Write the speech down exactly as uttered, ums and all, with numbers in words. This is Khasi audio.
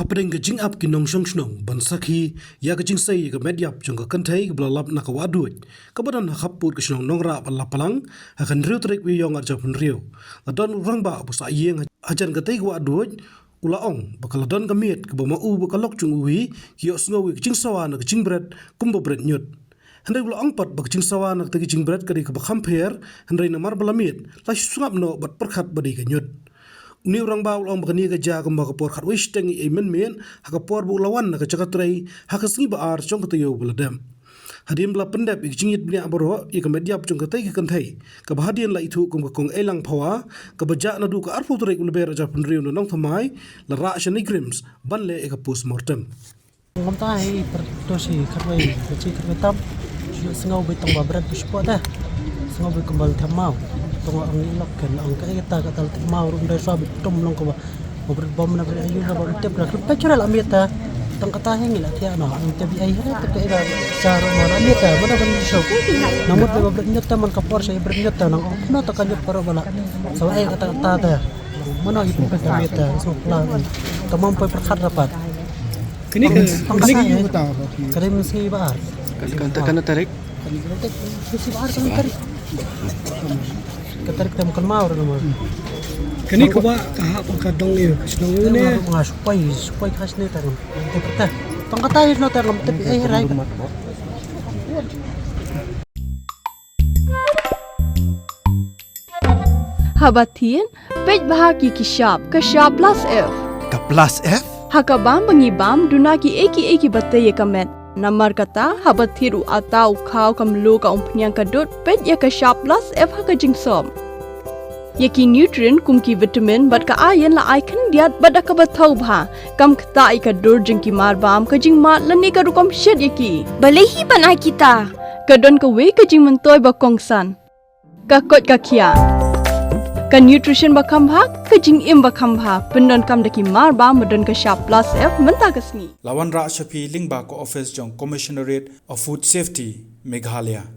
Hapdeng ka jingap ki nongshong shnong ban sakhi ïa ka jingsei ïa ka met ïap jong ka kynthei kaba la lap na ka Wahduid kaba don ha khappud ka shnong Nongrah Lapalang ha ka hynriew tarik u Ïaïong arhajar hynriew, la don u rangbah uba sah ïing hajan katei ka Wahduid u la ong ba ka la don ka miet kaba ma u bad ka lok jong u hi ki ïohsngew ïa ka jingsawa na ka jingbret kumba bret ñiut. Hynrei u la ong pat ba ka jingsawa na katei ka jingbret ka dei kaba kham pher, hynrei namar ba la miet la shu sngap noh bad pyrkhat ba dei ka ñiut. Une u rangbah u la ong ba kane ka jia kumba ka por khatwei shiteng ïa mynmiet ha ka por ba u la wan na ka jaka trei ha ka sngi ba ar jong ka taïew ba la dep. Hadien ba la pyndep ïa ka jingïit bniah baroh ïa ka met ïap jong katei ka kynthei kaba hadien la ithuh kum ka Kong Eilang Phawa, kaba jah naduh ka arphew tarik u Lber arhajar hynriew na Nongthymmai, la rah sha NEIGRIHMS ban leh ïa ka post mortem. Ngam ta hi per to shi khatwei, ka chi khatwei tam. Shi sngew beit tang ba bret tu spot dah. Sngew beit kumba them maw. Tang ang ni lok ken ang ka eta ka tal them maw rum dai swa beit tum long kaba. Ba bret bom na bret ayu na ba tep ra khlem pechra la miet ta. Tang kata hi ngi la thiah na ang tep ai hra ta ka era. Sa ro ma la miet ta ma da ban show. Namut ba bret miet ta man ka por shi bret miet ta nang ong no ta ka nyut paro bala. Sa ai kata kata ta. Mano i pun ka miet ta so plan. Tamam poi perkhat rapat. Kini ke, kini ke. Ka dei mynta sngi ba ar. Ka, ka, ka, kane tarik? Kane tarik, kane tarik. Ka tarik tam kan mau dah nama. Kini ke ba ka hap ka dong ïa, ka shnong ïa ne. Nga supai, supai khas ne tarang. Tep ta. Tang kata ïa no tarang tep eh rai. Haba thied, peit bha ki ki shap, ka shap plus F. Ka plus F? Ha ka bam ba ngi bam, duna ki ei ki ei kiba tei ïa ka met. Namar kata, haba thied u atta, u khaw, ka mluh, ka umphniang, ka dud, peit ïa ka shap plus F ha ka jingsop. Ïa ki nutrient kum ki vitamin bad ka iron la ai khyndiat bad da kaba thaw bha. Kam ktah ïa ka dur jong ki mar bam, ka jingmad lane ka rukom shet ïa ki. Balei hi ban ai kita? Ka don kawei ka jingmyntoi ba kongsan. Ka koit ka khiah. Ka nutrition ba kham bha, ka jingim ba kham bha. Pyndonkam da ki mar bam ba don ka shap plus F mynta ka sngi. La wanrah sha phi lyngba ka office jong Commissionerate of Food Safety, Meghalaya.